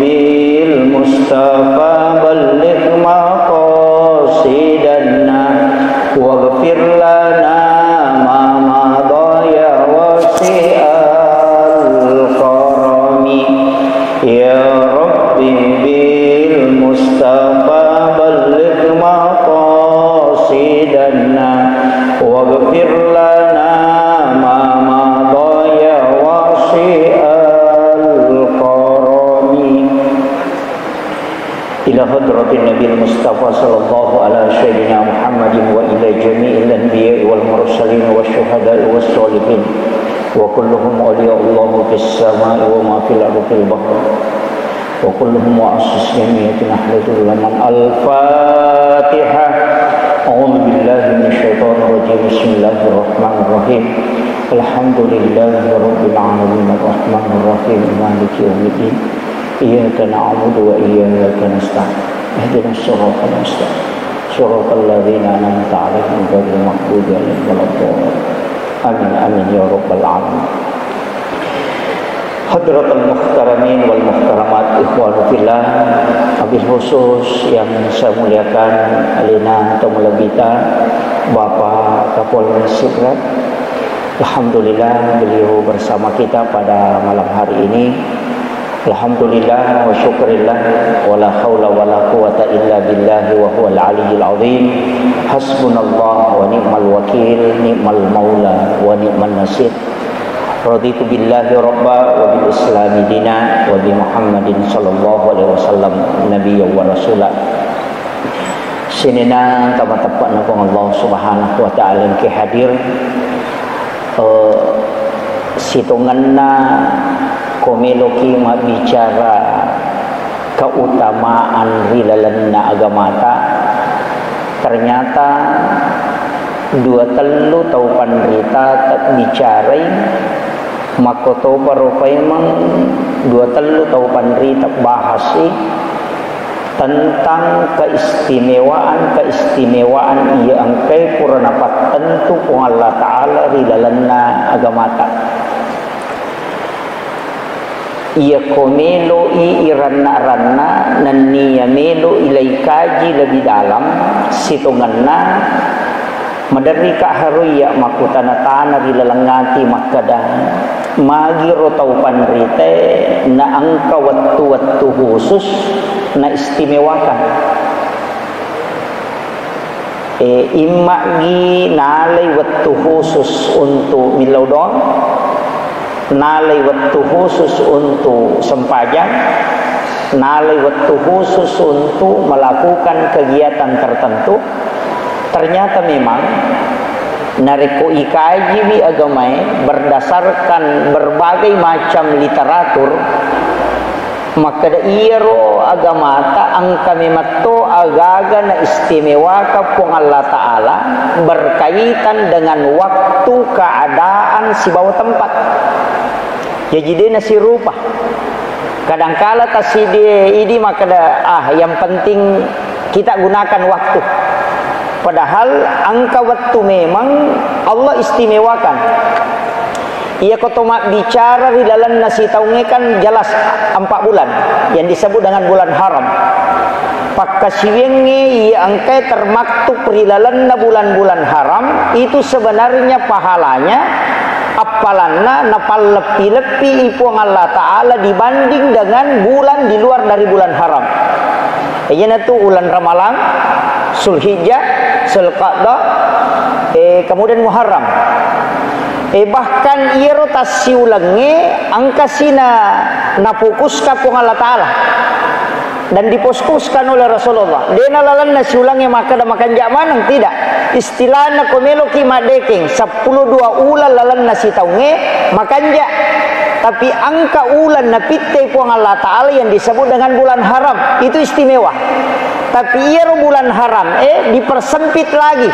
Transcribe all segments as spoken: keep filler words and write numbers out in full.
بالمصطفى بلغ مقاصدنا واغفر لنا ما مضى يا واسع الكرم. يا رب بالمصطفى بلغ مقاصدنا واغفر لنا ما مضى يا واسع الكرم. إلى حضرة النبي المصطفى صلى الله على سيدنا محمد وإلى جميع الأنبياء والمرسلين والشهداء والصالحين وكلهم أولياء الله في السماء وما في الأرض في البحر وكلهم مؤسس جمعية نهضة العلماء. الفاتحة. أعوذ بالله من الشيطان الرجيم. بسم الله الرحمن الرحيم. الحمد لله رب العالمين. الرحمن الرحيم. مالك يوم الدين. إياك نعبد وإياك نستعين. اهدنا الصراط المستقيم. صراط الذين أنعمت عليهم غير المغضوب عليهم ولا الضالين. آمين، آمين يا رب العالمين. Hadratal muhtaramin wal muhtaramat, ikhwanu fillah, wabil khusus yang saya muliakan alena tomalebbita Bapak Kapolres Sidrap. Alhamdulillah, beliau bersama kita pada malam hari ini. Alhamdulillah wa syukurillah, wa la haula wa la quwata illa billahi wa huwal aliyyil azim. Hasbunallah wa ni'mal wakil, ni'mal maula wa ni'man nasir. Raditu billahi rabba wa bil islami dina wa bi Muhammadin sallallahu alaihi wasallam nabiyya wa rasula. Sininna engka mateppe'na Puang Allah Subhanahu wa Ta'ala engka hadir, eh, sitongenna ko meloki mabbicara keutamaan ri lalenna agamata, ternyata dua tellu tau panrita tebbicarai, makkotoparo paimeng dua tellu tau panrita bahasi tentang keistimewaan-keistimewaan iya engkae pura napattentu Puang Allah Ta'ala ri lalenna agamata. Iyako melo'i iranna-ranna nenniya melo'i laikaji lebih dalam, sitongenna maderrika haroi iya makkutana-tana ri laleng ati makkeda, magiro tau panritae naengka wettu-wettu khusus naistimewakan. E, imma'gi nalai wettu khusus untuk millau doang, nalai wettu khusus untuk sempajang, nalai wettu khusus untuk melakukan kegiatan tertentu. Ternyata memang narekko ikajiwi agamae berdasarkan berbagai macam literatur, makkeda iyaro agamata engka memetto agaga naistimewaka Puang Allah Ta'ala berkaitan dengan waktu, keadaan, sibawa tempat. Jaji de nasirupa. Kadangkala tasidi idi makkeda, ah, yang penting kita gunakan waktu. Padahal engka wettu memang Allah istimewakan. Iyako to mabbicara ri lalenna sitaungnge kan jelas empat bulan yang disebut dengan bulan haram. Pakkasiwiangnge iya engkae termaktub ri lalenna bulan-bulan haram itu sebenarnya pahalanya appalanna napalleppi-leppi i Puang Allah Ta'ala dibanding dengan bulan di luar dari bulan haram. Iyanatu ulan Ramalang, Zulhijjah, Zulqa'dah, eh, kemudian Muharram. Eh, bahkan iyaro tassiulengnge engkasi na, napukuska Puang Allah Ta'ala dan dipukuskan oleh Rasulullah. Dena lalenna siulengnge makkeda makanja maneng, tidak. Istilahna ko meloki maddekeng, seppulo dua ulan lalenna sitaungnge makanja. Tapi engka ulan napitte Puang Allah Ta'ala yang disebut dengan bulan haram, itu istimewa. Tapi iyaro bulan haram, eh, dipersempit lagi.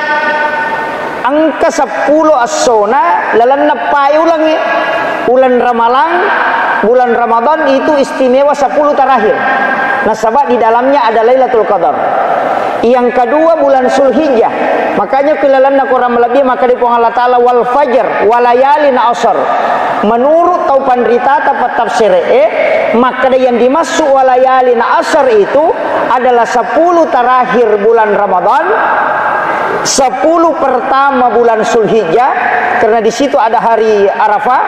Engka seppulo essona lalenna pae ulengnge. Ulan Ramalang, bulan Ramadan itu istimewa sepuluh terakhir. Nasaba di dalamnya ada Lailatul Qadar. Yang kedua, bulan Zulhijjah. Makanya, ku lalenna Quran malebbi, makkeda Puang Allah Ta'ala, "Wal fajr, walayalin ashr." Menurut tau panritata, pattafsiree, makkeda yang dimaksud walayalin ashr itu adalah sepuluh terakhir bulan Ramadan, sepuluh pertama bulan Zulhijjah, karena di situ ada hari Arafah.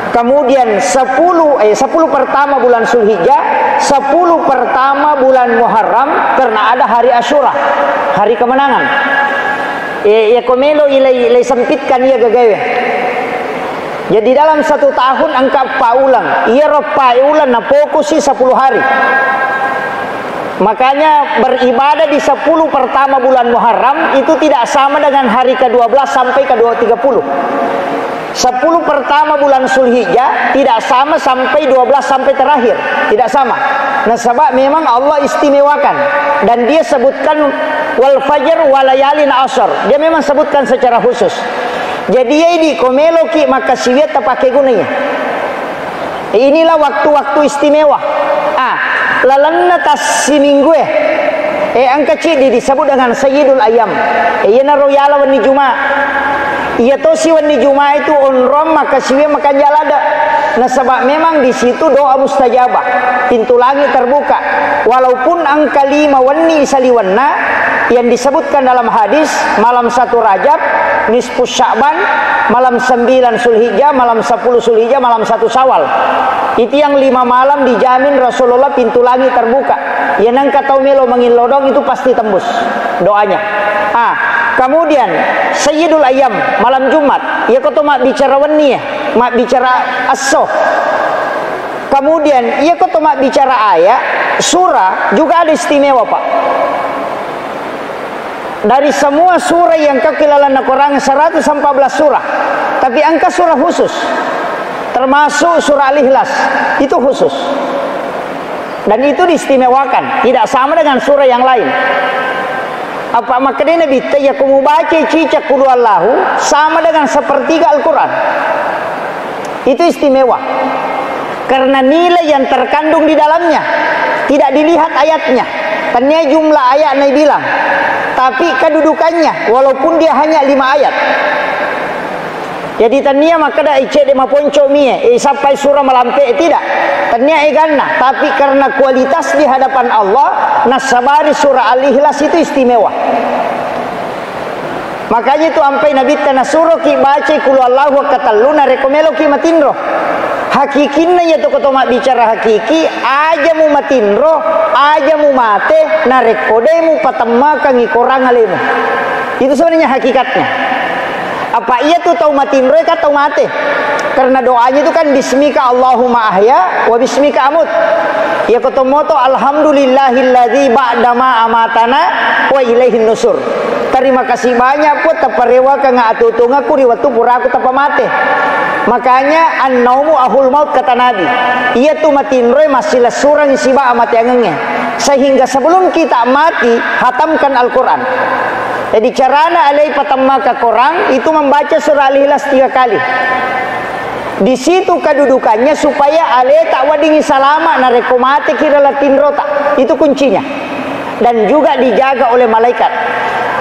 Kemudian sepuluh, eh, sepuluh pertama bulan Zulhijjah, sepuluh pertama bulan Muharram, karena ada hari Asyura, hari kemenangan. Eh, iya ko melo ilai, ilai sempitkan iya gagawe. Jadi, dalam satu tahun engka eppa uleng. Iyaro eppa uleng napokusi sepuluh hari. Makanya, beribadah di sepuluh pertama bulan Muharram itu tidak sama dengan hari kedua belas sampai kedua tiga puluh. Sepuluh pertama bulan Zulhijjah tidak sama sampai dua belas sampai terakhir. Tidak sama. Nasaba memang Allah istimewakan. Dan Dia sebutkan, "Wal fajr walayalin ashr." Dia memang sebutkan secara khusus. Jadi, iya idi ko meloki makkasiwiang tapake gunai. Inilah waktu-waktu istimewa. Ah, lalenna tassiminggue, eh, engka ciddi disebut dengan Sayyidul Ayyam. Eh, iyanaro yala wenni Juma. Iya tosi wenni Juma itu onrong makkasiwiang makanja ladde. Nasaba memang di situ doa mustajabah, pintu langit terbuka. Walaupun engka lima wenni saliwenna, yang disebutkan dalam hadis, malam satu Rajab, nisfu Sya'ban, malam sembilan Zulhijjah, malam sepuluh Zulhijjah, malam satu Syawal. Itu yang lima malam dijamin Rasulullah pintu langit terbuka. Yang engka tau melo mangillodong itu pasti tembus doanya. Ah, kemudian Sayyidul Ayyam, malam Jumat, iya ko to mabbicara wenni, eh, mabbicara esso. Kemudian, iya ko to mabbicara ayat, surah juga ada istimewa, Pak. Dari semua surah yang kau kilalana Quran, seratus empat belas surah. Tapi engka surah khusus. Termasuk surah Al-Ikhlas. Itu khusus. Dan itu diistimewakan. Tidak sama dengan surah yang lain. Apa makkedai Nabitta, iya ko mubaca cicak Qul Huwallahu, sama dengan sepertiga Al-Quran. Itu istimewa. Karena nilai yang terkandung di dalamnya. Tidak dilihat ayatnya. Tania jumlah ayat naibilang. Tapi kedudukannya, walaupun dia hanya lima ayat. Jadi, tania makkeda, "Eh, cedde maponco mie, eh, sappai surah malampe," tidak. Tania eganna, tapi karena kualitas di hadapan Allah, nasabari surah Al-Ikhlas itu istimewa. Makanya itu ampai Nabitta nasuroki bacai Qul Huwallahu wakkatellu narekko meloki matinro. Hakikinna iya to ko to mabbicara hakiki, aja mu matinro, aja mu mate, narekko de mu patemmakangi korang alemu. Itu sebenarnya hakikatnya. Apa iya tu tau matinroe kan tau mate. Karena doanya itu kan, "Bismika Allahumma ahya wa bismika amut." Iya ko to moto, "Alhamdulillahilladzi ba'dama amatana wa ilaihin nusur." Terima kasih banyak, Puang, taparewakeng atuo-tuongakku ri wettu puraku tappa mate. Makanya, "Annaumu ahul maut," kata Nabi. Iya tu matinroe massilessureng siba amateangengnge. Sehingga sebelum kita mati, hatamkan Al-Quran. Jadi, carana alei patemmaka korang itu membaca surah Al-Ikhlas tiga kali. Di situ kedudukannya supaya aleta weddingngi salama narekko mateki ri laleng tinrota. Itu kuncinya. Dan juga dijaga oleh malaikat.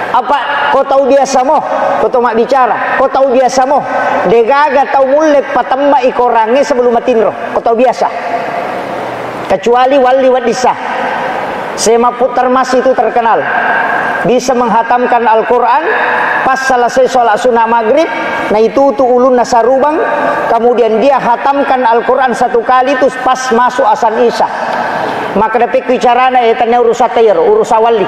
Apa ko tau biasa mo, ko to mabbicara, ko tau biasa mo, degaga tau mulle patemma i korangnge sebelum matinro, ko tau biasa. Kecuali wali wedding sa. Syekh Mahfud Tarmas itu terkenal. Bisa menghatamkan Al-Quran pas selesai sholat sunnah maghrib, naitutu ulunna sarubang, kemudian dia hatamkan Al-Quran satu kali itu pas masuk azan Isya. Maka dapekku carana, eh, tania urusatta iyaro, urusa wali.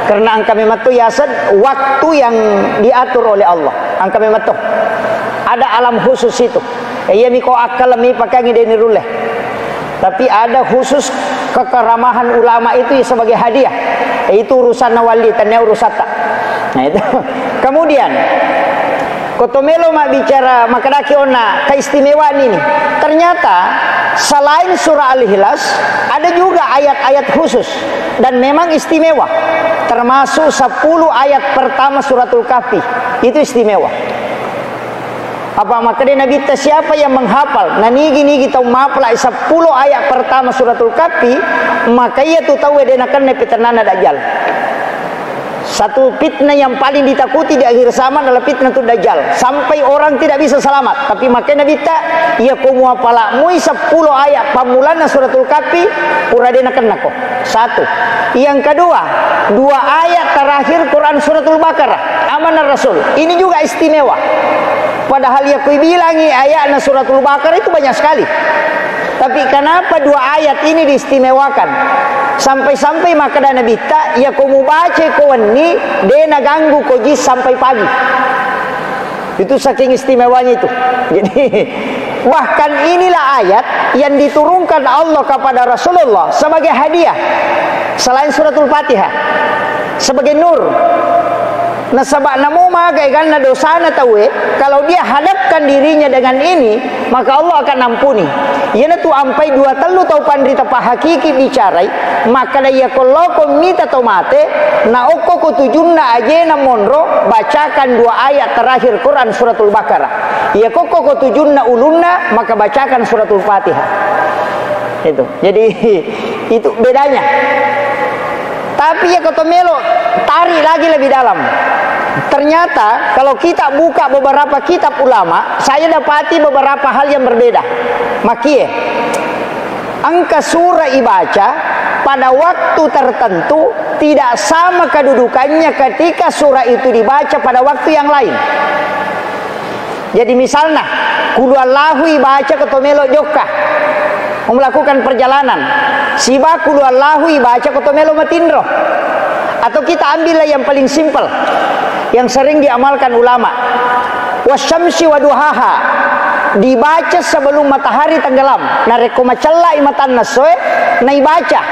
Karena engka memang to yaseng waktu yang diatur oleh Allah. Engka memang to. Ada alam khusus itu. Eh, iya miko akkalmi pakangi deni rulle. Tapi ada khusus kekeramahan ulama itu ya sebagai hadiah. Eh, itu urusanna wali, tania urusatta. Nah, itu. Kemudian, ko to melo mabbicara, makkedaki onna keistimewaan ini. Ternyata, selain surah Al-Ikhlas, ada juga ayat-ayat khusus. Dan memang istimewa. Termasuk sepuluh ayat pertama Suratul Kahfi. Itu istimewa. Apa makkedai Nabitta, siapa yang menghafal, nanigi-nigi tau mapala sepuluh ayat pertama Suratul Kahfi, maka iya tu tau de nakenna petennana Dajjal. Satu fitnah yang paling ditakuti di akhir zaman adalah fitnatud dajjal. Sampai orang tidak bisa selamat. Tapi makanya Nabitta, iya ko muapala mui seppulo ayat pammulanna suratul Kahfi, pura de nakennako. Satu. Yang kedua, dua ayat terakhir Quran suratul Baqarah. Amanah Rasul. Ini juga istimewa. Padahal ya kui bilangi ayatna suratul Baqarah itu banyak sekali. Tapi kenapa dua ayat ini diistimewakan? Sampai-sampai makkeda Nabitta, iya ko mubaca ko wenni, de naganggu ko jis sampai pagi. Itu saking istimewanya itu. Jadi, bahkan inilah ayat yang diturunkan Allah kepada Rasulullah sebagai hadiah selain suratul Fatihah, sebagai nur. Nasaba namo maga eganna dosana tauwe, kalau dia hadapkan dirinya dengan ini, maka Allah akan ampuni. Iyanatu ampai dua tellu tau panrita pahakiki bicarai, makkeda iya ko loko mita tau mate, na okko ko tujunna ajena monro, bacakan dua ayat terakhir Quran suratul Baqarah. Iya kokko ko tujunna ulunna, maka bacakan suratul Fatihah. Itu. Jadi, itu bedanya. Tapi ya, koto melo tarik lagi lebih dalam. Ternyata kalau kita buka beberapa kitab ulama, saya dapati beberapa hal yang berbeda. Makie, engka surah ibaca pada waktu tertentu tidak sama kedudukannya ketika surah itu dibaca pada waktu yang lain. Jadi misalna, kulu Allahu ibaca ko to melo jokka, mau melakukan perjalanan. Siba kulu Allahu ibaca ko to melo matinro. Atau kita ambillah yang paling simpel, yang sering diamalkan ulama. Wasyamsi waduhaha. Dibaca sebelum matahari tenggelam. Narekko macellai matanna essoe, naibaca.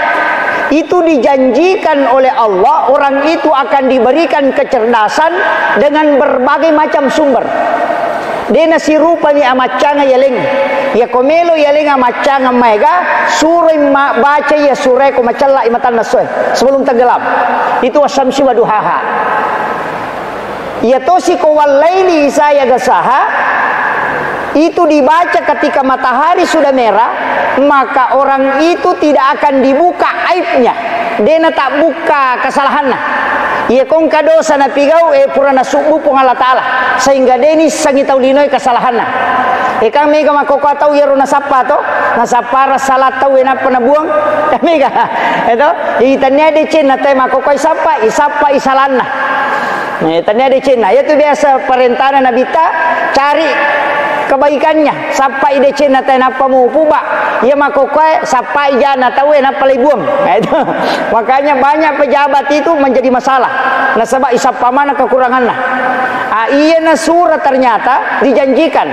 Itu dijanjikan oleh Allah, orang itu akan diberikan kecerdasan dengan berbagai macam sumber. De nasirupani amaccanga yaleng. Iya ko melo yaleng amaccanga maega, suroi ma-, baca iya surae ko macellai matanna essoe sebelum tenggelam. Itu wasyamsi waduhaha. Iya tosi ko wallaili iza yaghsyaha, itu dibaca ketika matahari sudah merah, maka orang itu tidak akan dibuka aibnya. De natabbukka kesalahanna. Iya ko engka dosa napigau, eh, pura nasubbu Puang Allah Taala, sehingga de nissengi tau linoe kesalahanna. Eh, kan mega makkokkoe tau iyaro nasappa to, nasappara salah tau, eh, nappa nabuang. Mega, eh, to? Jadi, tania decenna tau makkokkoe isappa, isappa isalanna. Eh, tania decenna. Iyatu biasa parentana Nabitta, cari kebaikannya, sappai decenna tau, nappa mupuba. Iya makkokkoe, sappai jana tau, eh, nappa laibuang. Nah, itu. Makanya banyak pejabat itu menjadi masalah. Nasaba isappa mana kekuranganna. Ah, iyana surah ternyata dijanjikan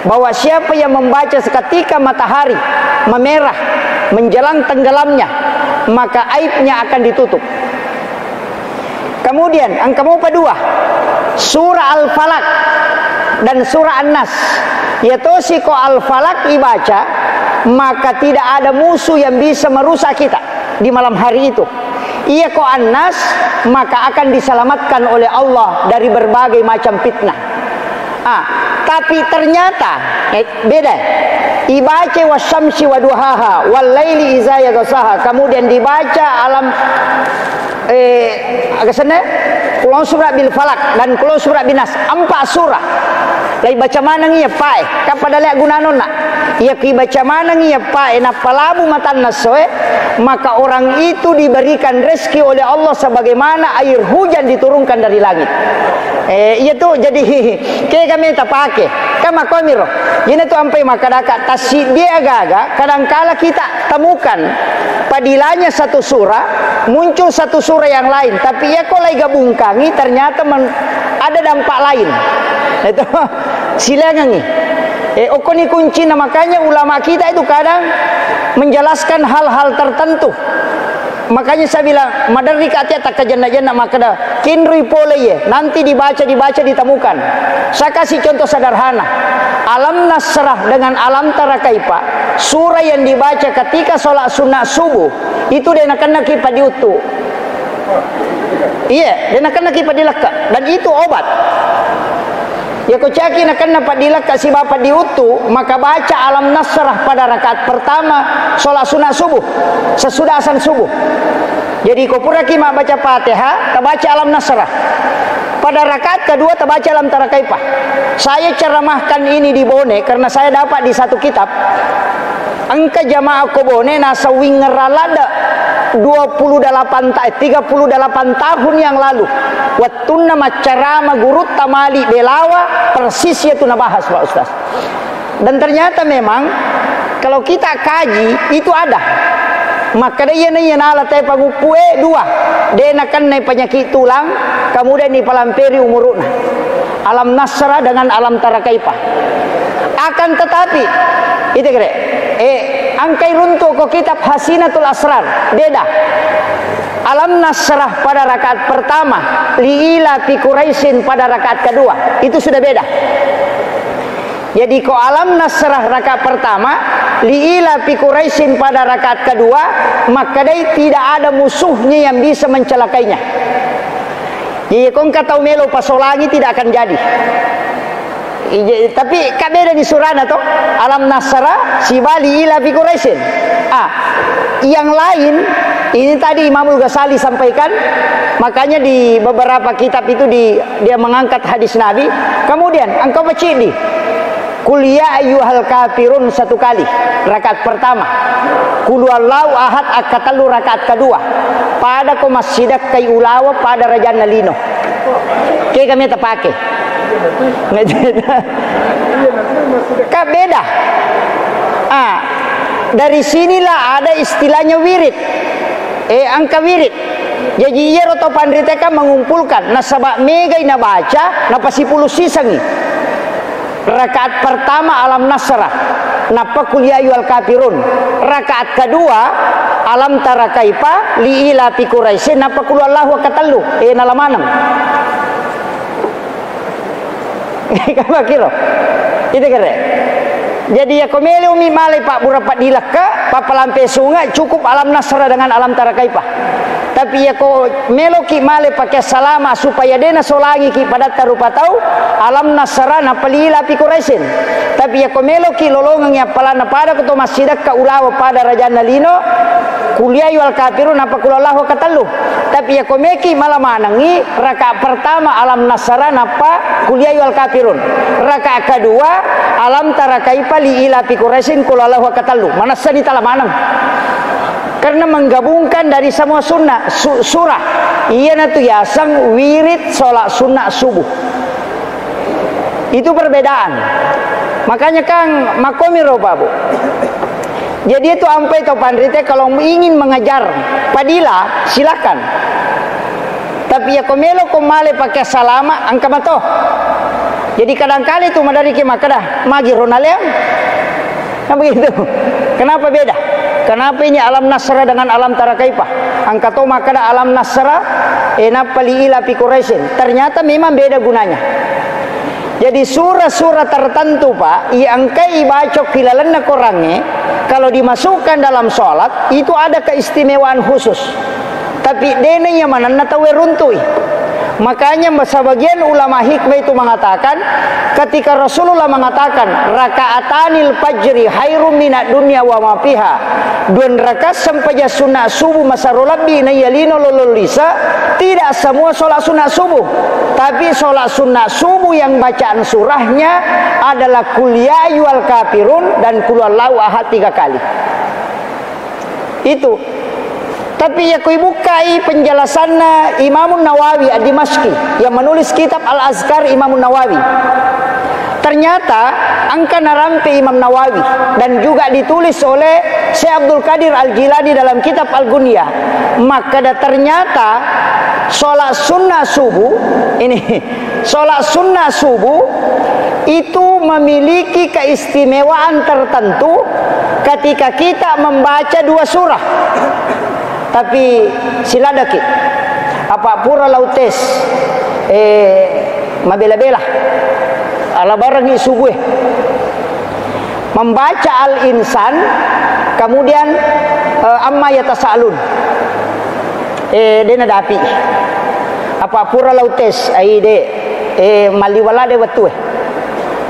bahwa siapa yang membaca seketika matahari memerah menjelang tenggelamnya, maka aibnya akan ditutup. Kemudian, engka mopa dua, surah Al-Falaq dan surah An-Nas. Iya tosi ko Al-Falaq ibaca, maka tidak ada musuh yang bisa merusak kita di malam hari itu. Iya ko An-Nas, maka akan diselamatkan oleh Allah dari berbagai macam fitnah. Ah, tapi ternyata, eh, beda. Ibaca wasyamsi waduhaha, wallaili iza yaghsyaha. Kemudian dibaca alam, eh, aga senna? Qul a'udzu birabbil falaq dan qul a'udzu birabbin nas. Empat surah. Lai baca maneng iya pae. Kappada lea gunanonna. Iya ki baca maneng iya pae, nappa labu matanna essoe, maka orang itu diberikan rezeki oleh Allah sebagaimana air hujan diturunkan dari langit. Eh, iya tu, jadi, kega meta pake. Kan makkomiro. Iyana tu ampai makkadaka, tassiddi aga-aga, kadangkala kita temukan padilanya satu surah, muncul satu surah yang lain. Tapi iya ko lai gabungkangi, ternyata men-, ada dampak lain. Itu, silangangi. Eh, okkoni kuncina. Makanya ulama kita itu kadang menjelaskan hal-hal tertentu. Makanya saya bilang, maderri ka tia takkajenna-jenna makkeda, kinrui pole iye, nanti dibaca, dibaca, ditemukan. Saya kasih contoh sederhana. Alam Nasrah dengan Alam Tara Kaifa, surah yang dibaca ketika sholat sunat subuh, itu de nakennaki padiuttu. Iya, de nakennaki padilekka. Dan itu obat. Iya ko caki nakenna padilekka sibawa padiuttu, maka baca Alam Nasrah pada rakaat pertama sholat sunat subuh, sesudah azan subuh. Jadi, ko puraki mabbaca Fatihah, tabaca Alam Nasrah. Pada rakaat kedua, tabaca Alam Tara Kaifa. Saya ceramahkan ini di Bone karena saya dapat di satu kitab. Engka jamaah ko Bone nasawing ngeralada dua puluh delapan ta-, tiga puluh delapan tahun yang lalu. Wettunna maccarama gurutta Malik Belawa, persis iyatu nabahas, Pak Ustaz. Dan ternyata memang kalau kita kaji, itu ada. Makkeda iyana iya nala tae panguppue dua, de nakennai penyakit tulang, kemudian ipalamperi umuru'na. Alam Nasrah dengan Alam Tara Kaifa. Akan tetapi, itu kira, eh, angkai runtu ko kitab Hasinatul Asrar, beda. Alam Nasrah pada rakaat pertama, li ila fi Quraisyin pada rakaat kedua, itu sudah beda. Jadi, ko Alam Nasrah rakaat pertama, li ila fi Quraisyin pada rakaat kedua, makkedai tidak ada musuhnya yang bisa mencelakainya. Jadi, ko engka tau melo pasolangi, tidak akan jadi. Ije-, tapi ka beda ni surana to, Alam Nasrah siba li ila fi Quraisyin. Ah, yang lain, ini tadi Imamul Ghazali sampaikan, makanya di beberapa kitab itu di, dia mengangkat hadis Nabi. Kemudian, engkau baca di Qul ya ayyuhal kafirun satu kali, rakaat pertama. Qul huwallahu ahad akkatellu, rakaat kedua. Pada ko massidakkai ulawa pada rajanna lino. Ke kami tapake. Ka beda. Ah, dari sinilah ada istilahnya wirid. Eh, angka wirid. Jadi, iyaro to panrite kan mengumpulkan, nasaba megai nabaca, napasipulu sisengi. Rakaat pertama Alam Nasrah, nappa Qul ya ayyuhal kafirun. Rakaat kedua Alam Tara Kaifa, li ila fi Quraisyin, nappa Qul huwallahu ahad tellu. Eh, nala maneng. Makiro. Itu kere. Jadi, ya, ko melo mi malai pabbura paddilakka, pappalampe sunga, cukup Alam Nasrah dengan Alam Tara Kaifa. Tapi, ya, ko meloki malai pakai salama supaya dena solangiki padatta rupa tau, Alam Nasrah nappa li ila fi Quraisyin. Tapi, ya, ko meloki lolongengi appalanna pada ko to massidakka ulawa pada rajanna lino, Qul ya ayyuhal kafirun, nappa Qul huwallahu ahad tellu. Tapi ya ko meki mala manengi, rakaat pertama Alam Nasrah, nappa Qul ya ayyuhal kafirun. Rakaat kedua, Alam tara kaifa, li ila fi Quraisyin, Qul huwallahu ahad tellu. Manessani tala maneng. Karena menggabungkan dari semua sunnah, su-, surah. Iyanatu yaseng wirid sholat sunnah subuh. Itu perbedaan. Makanya, Kang, makomiro, Pak, Bu. Jadi itu ampai to panrite, kalau ingin mengejar fadilah, silakan. Tapi ya ko melo ko male pakai salama, engka mato. Jadi kadangkali tu maderiki makkeda, magi ro naleang. Kan begitu. Kenapa beda? Kenapa ini Alam Nasrah dengan Alam tara kaifa? Engka to makkeda Alam Nasrah, eh, nappa li ila fi Quraisyin. Ternyata memang beda gunanya. Jadi surah-surah tertentu, Pak, iya engkai baca ki lalenna Korangnge, kalau dimasukkan dalam sholat, itu ada keistimewaan khusus. Tapi dena iya manenna tauwe runtui. Makanya sebagian ulama hikmah itu mengatakan, ketika Rasulullah mengatakan, "Rakaatanil fajri khairum minad dunya wa ma fiha." Dua rakaat sempajang sunat subuh masero lebbi naiya lino lolo lisa, tidak semua sholat sunat subuh. Tapi sholat sunat subuh yang bacaan surahnya adalah Qul ya ayyuhal kafirun dan Qul huwallahu ahad tiga kali. Itu. Tapi ya kui bukai penjelasanna Imamun Nawawi Ad-Dimashqi yang menulis kitab Al-Azkar Imamun Nawawi. Ternyata engka narampe Imam Nawawi dan juga ditulis oleh Syekh Abdul Qadir Al-Jilani dalam kitab Al-Gunyah. Makkeda ternyata sholat sunnah subuh ini, sholat sunnah subuh itu memiliki keistimewaan tertentu ketika kita membaca dua surah. Tapi siladaki, apa pura lau tes, eh, mabela-bela. Ala barengi subuh, eh. Membaca Al-Insan, kemudian, eh, Amma Yatasaalun. Eh, dena dapi. Apa pura lau tes, ai de, eh, maliwala de wettu, eh.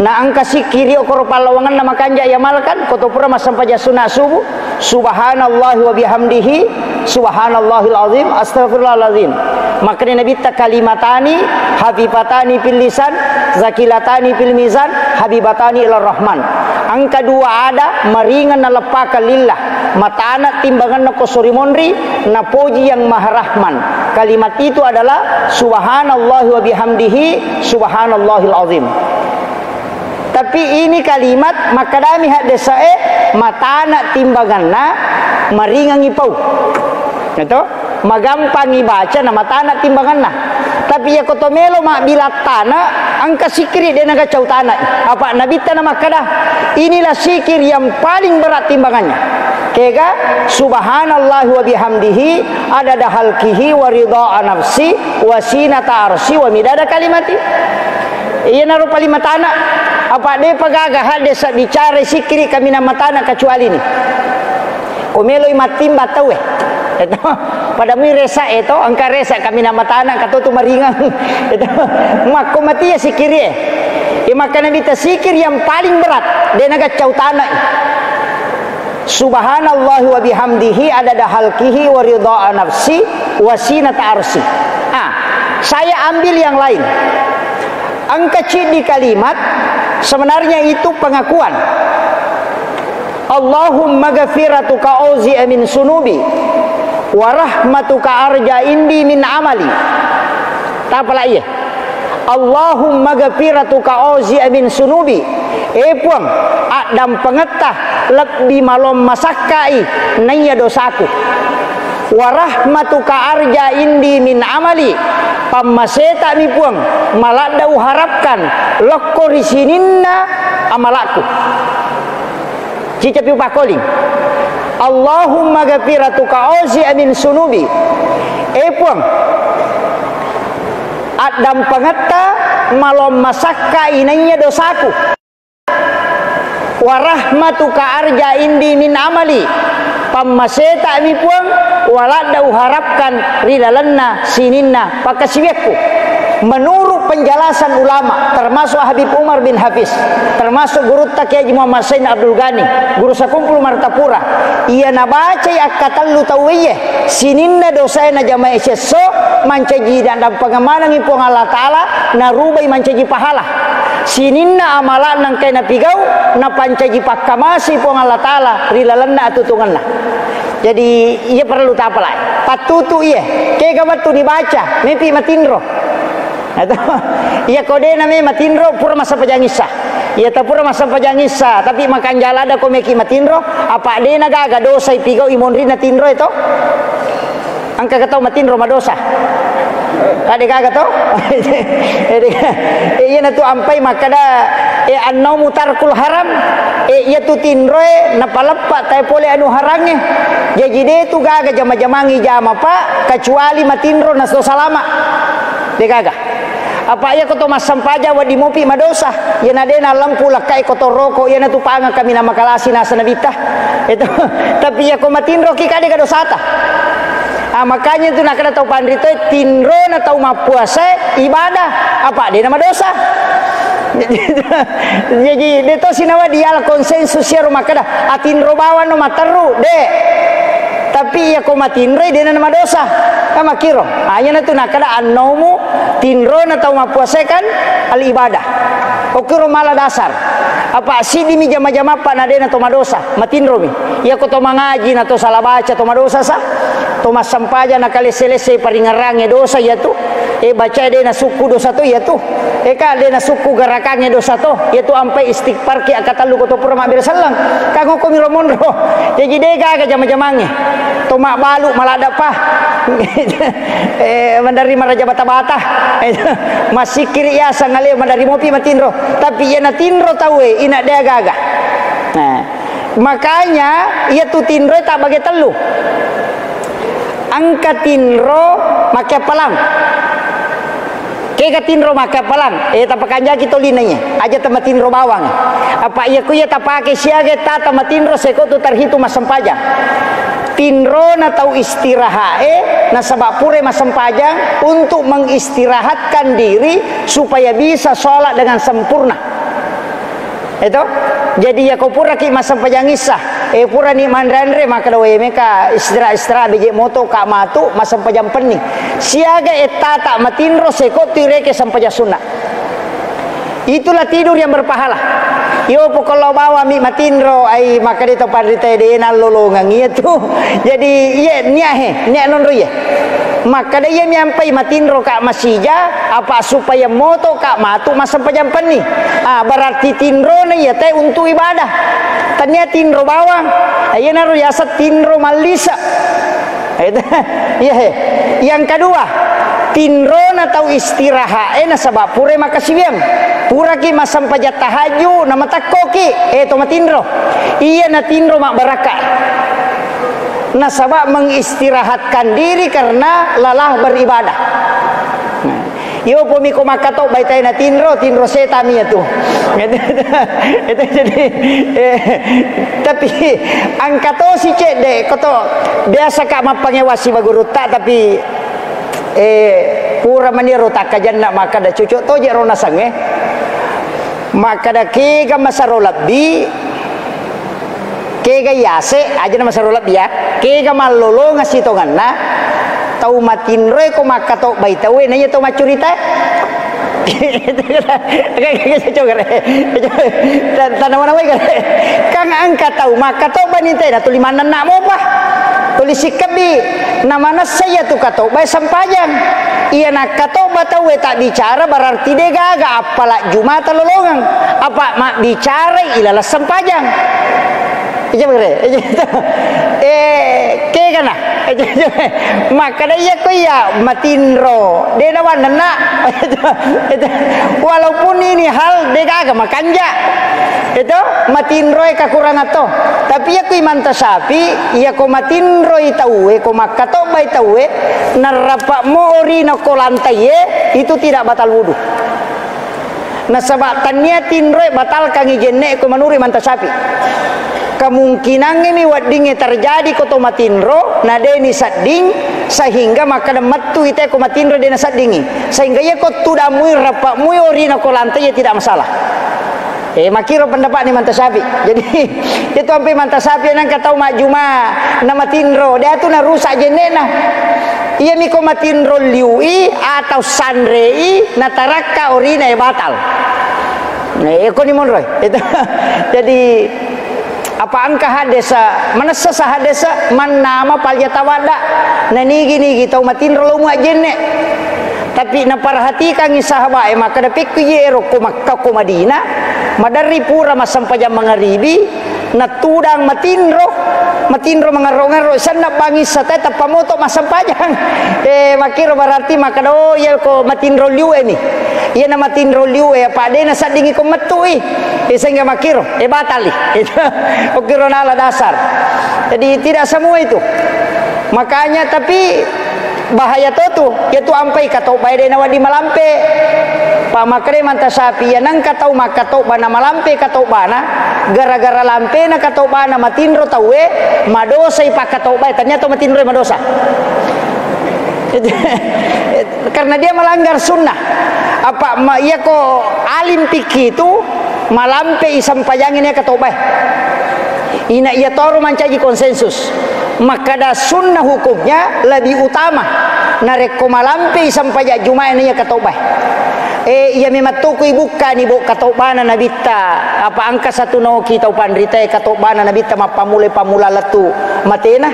Na engka sikkiri okoro pallawangenna makanja ya malkan, koto pura massempajang sunat subuh, subhanallahi wa bihamdihi, Subhanallahil azim, astagfirullahalazim. Makkeda Nabitta, "Kalimatani hafifatani fil lisan, zakilatani fil mizan, habibatani ilar rahman." Engka dua ada maringeng naleppakang lillah, matana timbanganna ko sori monri, napoji Yang Maha Rahman. Kalimat itu adalah subhanallahi wa bihamdihi, subhanallahil azim. Tapi ini kalimat makkedami haddesae, matana timbanganna, maringangi pau. Gitu? Magampangi baca na matana timbanganna. Tapi iyako to melo mabbilang tana, engka sikiri de nagacau tana. Apa Nabitta na makkeda, inilah sikir yang paling berat timbangannya. Kega, subhanallah wa bihamdihi, adada halkihi wa ridha nafsi wa sinata arsi wa midada kalimati. Iyanaro paling matana. Apa depa gaga hadde sa bicara sikiri kaminang matana kecuali ni. Ko meloi mattimba tauwe. Eto, pada mui resa eto, engka resa kaminang matana katotu maringang. Eto, makko matia sikiri e. Iya makkeda Nabitta sikir yang paling berat, de nagaccau tana. Subhanallahi wa bihamdihi adada halkihi wa ridha nafsi wa sinata arsi. Ah, saya ambil yang lain. Engka ciddi kalimat, sebenarnya itu pengakuan. Allahumma ghafiratuka auzi'a min sunubi wa rahmatuka arja indi min amali. Tapala iye. Allahumma ghafiratuka auzi'a min sunubi. E Puang, addampengetta lebbi malong masakkai naiya dosaku. Wa rahmatuka arja indi min amali. Pammaseta'mi Puang, maladda uharapkan lokko ri sininna amalakku. Cicapi upakkoling. Allahumma ghafiratuka auzi'a min sunubi. E Puang, addampengetta malong masakka inaiya dosaku. Wa rahmatuka arja indi min amali. Pammaseta'mi Puang, waladda uharapkan ri lalenna sininna pakkasiwiakku. Menurut penjelasan ulama, termasuk Habib Umar bin Hafiz, termasuk gurutta Kiai Haji Muhammad Said Abdul Ghani, guru Sakumpul Martapura, iya nabacai akkatellu tauwe iye, sininna dosae najamae siesso, mancaji naddampengeng manengngi Puang Allah Ta'ala, narubai mancaji pahala. Sininna amala'na engkae napigau, napancaji pakkamasi Puang Allah Ta'ala ri lalenna atutungenna. Jadi, iya perlu tapalai. Pattutu iye. Kega wettu dibaca, mepi matinro. Atau, iya ko dena me matinro, pura massempajang issa. Iya ta pura massempajang issa, tapi makanja lada ko meki matinro, apa dena gaga dosa ipigau imonri na tinro itu? Engka ga tau matinro madosa? Ade gaga to? Ede, iyana tu ampai makkada, e, annaumu tarkul haram, e, iya tu tinroe napaleppa tae pole anu harangnge. Jaji de tu gaga jama-jamangi jama, Pak, kecuali matinro naso salama. De gaga. Apa iya ko to massempajang wedding mopi madosa? Iyana de nalempu lekkai ko to roko, iyana tu pangeng kami namakalasi nasa nabitta. Itu. Tapi iya ko matinro ki kade ga dosata. Ah, makanya itu nakkeda tau panritoe, tinrona tau mappuasae ibadah, apa de na madosa. Jadi de to sinawa diala konsensus iyaro makkeda, atinro bawang no materru, de. Tapi iya ko matinroi de na madosa. Kan makkiro. Ah, iyana tu nakkeda annaumu, tinrona tau mappuasae kan al ibadah. Okkiro mala dasar. Apa siddimi jama-jamappa na de na to madosa. Matinromi. Iya ko to mangaji na to sala baca to madosa sa. To massempajang na kalesse-lesse paringerrangnge dosa iya tu. E bacae de na sukku dosa to iya tu. E ka de na sukku garakangnge dosa to. Iya tu ampai istighfar ki akkatellu ko to pura mabbere selleng. Kangokkomi ro monro. Jaji de gaga jama-jamangnge. To mabbalu maladda pa. E mandari maraja bata-bata. Massikkiri iya sangale mandari mopi matinro. Tapi iya na tinro tauwe ina de gaga. Nah. Makanya, iya tu tinroe tabbage tellu. Engka tinro makkeappalang. Kega tinro makkeappalang, eh, tapakanjaki tolina iya. Aja tamatinro bawang. Apa iya ku iya tapake siaga ta tamatinro seko tu terhitung massempajang. Tinrona tau istirahat, eh, nasaba pura massempajang untuk mengistirahatkan diri supaya bisa sholat dengan sempurna. Itu. Jadi, iya ko puraki massempajang issa, Eh, purani manre-anre, makkeda, "Wé, méka istirahat-istirahat, béjé moto ka matu massempajang penni." Siaga ettata matinro, séko tu iréké sempajang sunna. Itulah tidur yang berpahala. Yo, pokok lo bawa mi matinro, ai, makkeda to panrita dé' nallolongeng iya tu. Jadi, iya, niat hé, niat nonro iya. Makkeda iya miampai matinro ka masija, apa supaya moto ka matu massempajang penni. Ah, berarti tinrona iya té untuk ibadah. Tania tinro bawang. Ah, iyanaro yaseng tinro mallisa. Itu, iya, he. Yang kedua, tinrona tau istirahat, eh, nasaba pura makasiwiang. Puraki massempajang tahajud, namatakkoki, eh, to matinro. Iya natinro mabbarakka. Nasaba mengistirahatkan diri karena lelah beribadah. Nah, iyo pomi ko makkatobba itai na tinro, tinro setami itu. Itu, itu jadi, eh, tapi angka tosi cedde, koto biasa ka mappangewa siba gurutta, tapi, eh, pura maniro takkajanna makkada cucuk toje ro nasengnge. Makkada kega masaro lebbi, kega yase, aja na masaro lebbi ya. Kega mallolongeng sitongenna, tau matinroe ko makkatobbai tauwe, naiya tau maccuritae. Tan-, tanawa-nawai kare. Kan engka tau makkatobba ni tena tuli mannenna mopa. Tuli sikkebbi. Namanessa iya tu katobbae sempajang. Iya nakkatobba tauwe tabbicara berarti de gaga appala Jumata lolongeng. Apa mabbicarai ilaleng sempajang. Ija bagre, ija itu. Eh, kegana. Makkada iya ko iya matinro, de nawannenna. Walaupun ini hal de gaga makanja. Itu matinroe kakurangan to. Tapi iya ko Imam Tasyafi, iya ko matinroi tauwe, ko makkatobbai tauwe, narrapa mo orina ko lantai e, itu tidak batal wudu. Nasaba tania tinroe batalkangngi jenne ko menurut Imam Tasyafi. Kemungkinangnge mi weddingnge terjadi ko to matinro, na deni sedding, sehingga makkada mettu ite ko matinro dena seddingi. Sehingga iya ko tudamui, rappamui orina ko lantai, iya tidak masalah. Eh, makkiro pendapatna Imam Tasyafi. Jadi, itu ampe Imam Tasyafi nangka tau majjuma na matinro, de atu narusak jennena. Iya mi ko matinro liui atau sanrei, natarakka orina e batal. Nah, iya ko ni monroi. Itu. Jadi, apa engka haddesa, manessa sa haddesa, mannama paljatawadda, nanigi-nigi tau matinro lo muajjenne. Tapi naperhatikangngi sahabae, makkada pekku iye ero ko Makkah ko Madinah, maderri pura massempajang mangaribi, natudang matinro, matinro mangarro-ngarro, senna bangissa te tappa moto massempajang. Eh, makkiro berarti makkada, oh, iya ko matinro liu e ni. Iya na matinro liu e, apa de na seddingi ko mettui. Eh, sehingga makkiro, eh, batali. Itu, okkiro nala dasar. Jadi tidak semua itu. Makanya, tapi bahaya to tu, iya tu ampai katobbae de nawedding malampe. Pa makkeda Imam Tasyafi, iya nengka tau makkatobba na malampe katobbana, gara-gara lampena katobbana matinro tauwe, madosai pakkatobbae, tania to matinroe madosa. Karena dia melanggar sunnah. Apa ma-, iya ko alim fikih itu, malampe i sempajangi ne katobae. Ina iya toro mancaji konsensus. Makkada sunnah hukumnya lebih utama. Narekko malampe i sempajang Jumae na iya katobae. Eh, iya memang toko ibukka ni bo katobana Nabitta. Apa engka satu noki tau panritae katobana Nabitta mappamula-pamula lettu matena.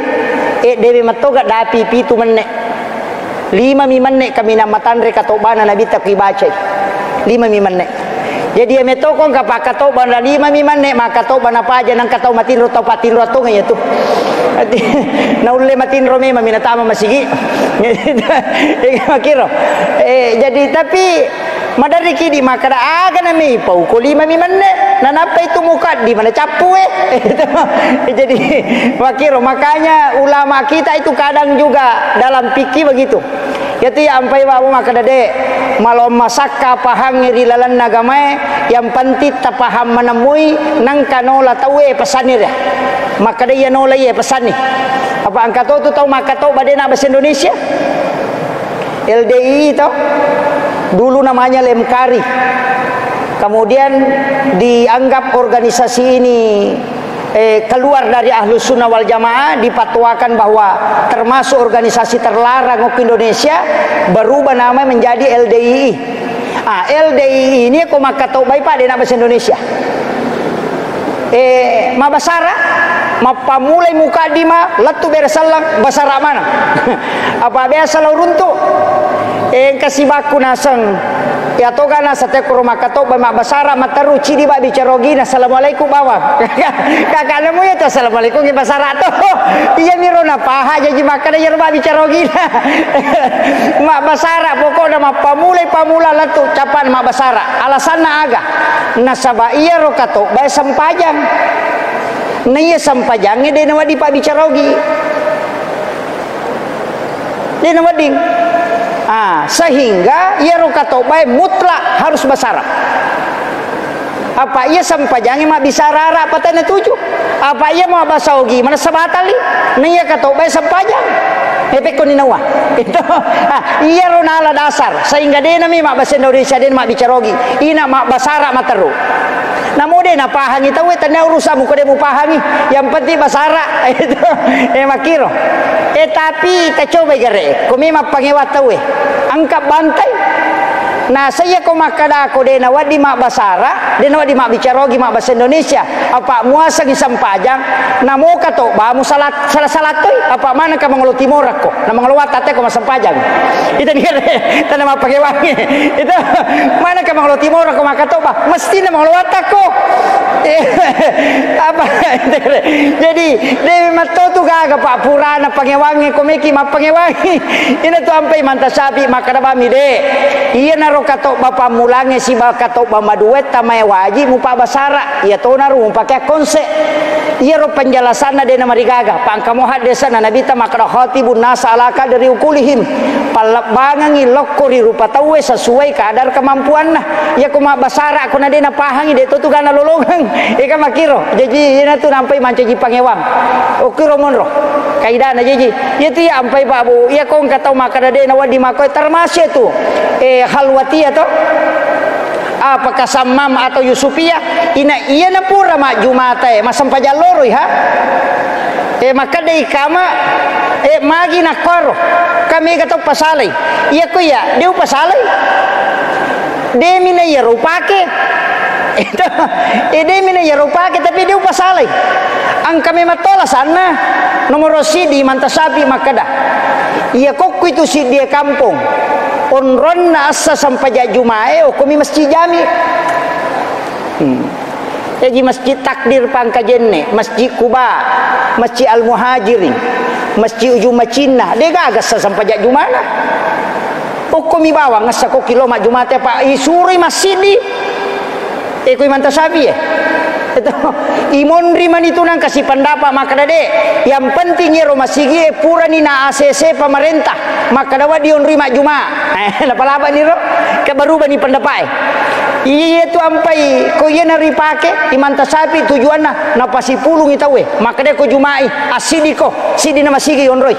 Eh, dewe mettoga dapi pitu menne. Lima mi menne kaminang matanre katobana Nabitta kui bacai. Lima mi menne. Jadi, iya metto ko engka pakkatobba na lima mi menne, makkatobba na paja nengka tau matinro, tau pattinro attonga iya tu. Naulle matinro memang mi natama masigi. Iya, makkiro. Eh, jadi, tapi maderri kidi makkada aga na mi pau ko lima mi menne. Nanappa itu mukaddi mana cappu, eh. Jadi, makkiro. Makanya ulama kita itu kadang juga dalam fikih begitu. Iyatu iya ampai babo makkeda de, malomma sakka pahangnge ri lalenna agamae, yang penting tapahang manemmui, nengka nola tauwe pesanni ria. Makkeda iya nola iya pesanni. Apa engka to tu tau makkatobba de na bahasa Indonesia? L D I I to? Dulu namanya Lemkari. Kemudian dianggap organisasi ini, eh, keluar dari Ahlus Sunnah wal Jamaah, dipatuakan bahwa termasuk organisasi terlarang di Indonesia, berubah nama menjadi L D I I. Ah, L D I I ini ko makkatobbai, Pak, de na bahasa Indonesia. Eh, mabbasara, mappamulai mukaddimah, lettu bere sellang, basara mana? Apa biasa lo runtu? Eh, engka sibakku naseng. Iya toga naseng tekkuro makkatobba mabbasara, matteru cidi ba bicara ogina, "Assalamualaikum, bawang." Kakak nemu ya tu, "Assalamualaikum, basara tu." Iya miro napaha, jaji makkada iyaro ba bicara ogina. Mabbasara, pokokna mappamulai pamula lettu capan mabbasara. Alasanna aga? Nasaba iyaro katobbae sempajang. Na iya sempajangnge de nawedding pabbicara ogi. De nawedding. Ah, sehingga iyaro katobbae mutlak harus basara. Apa iya sempajangnge mabbisara Arab patana tuju? Apa iya mabbasa ogi manessa batali? Na iya katobbae sempajang. Epekko ni nawa. Itu. Ah, iyaro nala dasar sehingga de nami mabbasa Indonesia, de mabbicara ogi. Ina mabbasara matteru. Namo de napahangi tauwe, tania urusanmu ko de mupahangi. Yang penting basara. Itu. Eh, makkiro. Eh, tapi tacobai gare. Ko memang pangewang tauwe. Angka bantai. Nah, saya ko makkadako de nawedding mabbasara, de nawedding mabbicara ogi mabbasa Indonesia. Apa muasengi sempajang, namoka to bamu salat Sala-salattoi, apa manengka mangolo timorakko, na mangolo wattatteko massempajang. Itu ni, tana mappakewangi. Itu manengka mangolo timorakko makkatobba, mestina mangolo wattakko. Apa? Jadi, de mattotu gaga, Pak, purana pangewangi, ko meki mappangewangi. Ina tu ampai manta sapi makkada bami, de. Iyanaro katobba pammulangnge siba katobba maduetta mae waji mupabbasara. Iya tonaro mupake akkonse. Iyaro penjelasanna de namarigaga. Pangkamo haddesana Nabitta makkada, "Khatibun nasa ala qadri uqulihim." Pallebbangengngi lokko ri rupa tauwe sesuai kadar kemampuanna. Iya ko mabbasara ko na de napahangi, de to tu gana lolongeng. Eka makkiro. Jaji iyana tu nampai mancaji pangewang. Okkiro monro. Kaidana jaji. Iya tu iya ampai Pak Bu. Iya ko engka tau makkada de nawedding makkoe termasuk tu. Eh, Khalwatiyah to. Apakah Sammam atau Yusufiyah? Ina iyana pura majjumatae, massempajang loroi, ha? Eh, makkedai kama, eh, magi nakkuaro, ka mega tau pasalai. Iya ko iya, de upasalai. De mina iyaro upake. Eh, de mina iyaro upake, tapi de upasalai. Engka memang tola sanna. Nomoro sidi manta sapi makkeda. Iya kokku itu siddi e kampong. Onronna assa sempajang Jumae, okkomi Masjid Jami. Hmm. Jaji Masjid Takdir Pangkajenne, Masjid Kuba, Masjid Al Muhajirin, Masjid Ujung Macinna, de gaga assa sempajang Jumana. Okkomi bawang assa kokki lo majjumate, Pak, isuroi masjidi. E, kui manta sapi e. Itu, imonri mani tu nangka sipendapa makkeda de. Yang penting ero masigi e purani na A C C pemerintah. Makkeda wedding onroi majjuma. Eh, napalaba ni ro. Ke berubah ni pendapat e. Iya tu ampai ko iya naripake imanta sapi tujuanna napasipulungi tauwe. Makkeda ko jumai asidi ko, sidi na masigi onroi.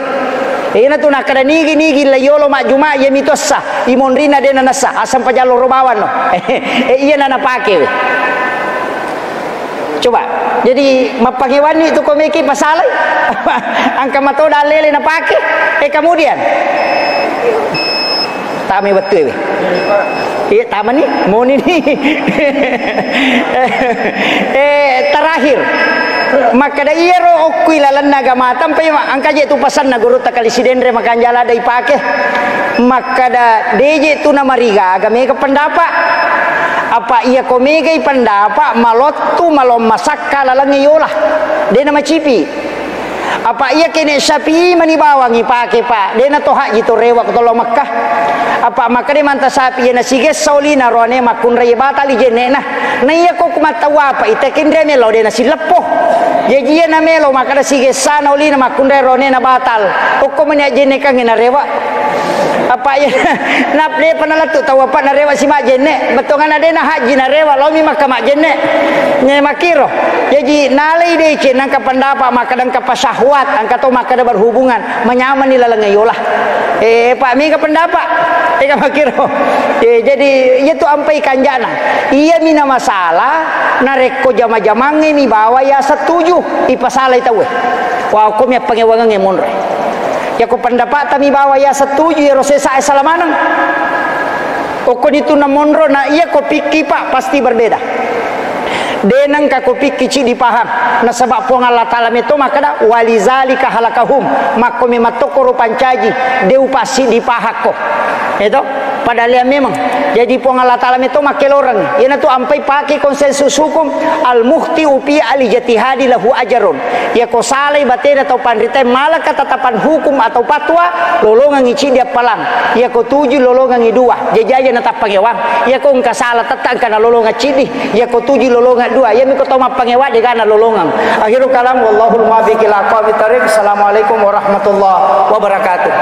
Ina tu nakkeda nigi-nigi la yolo majjuma iya mitu assa. Imonrina de nanassa, aseng pajallo ro bawang no. Eh, iya na napake we. Coba, jadi mappakewanni tu ko meki pasalai. Angka mato dalele napake. Eh, kemudian tame wettu we. Iya, tamani, moni ni. Eh, terakhir. Makkeda iyaro okkui lalenna agama, tampai ma-, angkaje tu pasanna gurutta kali sidenre makanjala dai pake. Makkeda deje tu namarigaga mega pendapa. Apa iya ko megai pendapa, malottu, malong masakka lalengnge yola. De na macipi. Apa iya kene Syafi'i mani bawang ipake, Pak. De na to haji to rewa ko to lao Mekkah. Apa makkeda manta sapi iya na sigessa olina roane makkunrai batali jenne'na. Na iya ko ku mattawapa ita kenre melo de na sileppo. Jaji iya na melo makkeda sigessana olina makkunrai roane na batal. Okko mani ajjennekangnge na rewa. Apa iya na depa nalettu tawapa na rewa si majjenne. Bettuanna de na haji na rewa laomi Mekkah majjenne. Nye makkiro. Jaji nalai deceng nangka pendapa makkeda engka pasyahwat, engka to makkeda berhubungan. Manyamani laleng yola. Eh, Pak, mega pendapa. Ega makkiro. Eh, jadi iya tu ampai kanjana. Iya mina masalah, Narekko jama-jamangnge mi bawa ya setuju, ipasalai tauwe. Wa, okko mi appangewangengnge monro. Yako pendapat'ta mi bawa ya setuju, yero sesa e sala maneng. Okkoni tu namonro, na iya ko pikki, Pak, pasti berbeda. De nengka ko pikki ciddi pahang. Nasaba Puang Allah Ta'ala meto makkeda, "Walizalika halakahum." Makko memang tokkoro pancaji, de upassiddi pahakko. Eto? Padahal iya memang. Jadi Puang Allah Ta'ala meto makkeloreng. Iyanatu ampai pakai konsensus hukum, al-mukhti'u fi al-ijtihadi lahu ajarun. Yako salai batena tau panritae malaka tatapan hukum atau patwa, lolongengngi ciddi appalang. Yako tuju, lolongengngi dua. Jaji aja natappangewang. Yako engka sala tetta engka nalolongeng ciddi. Yako tuju, lolongeng dua. Iyami ko tau mappangewang dega nalolongeng. Akhirul kalam, wallahul muwaffiq ila aqwamit thariq. Assalamualaikum warahmatullahi wabarakatuh.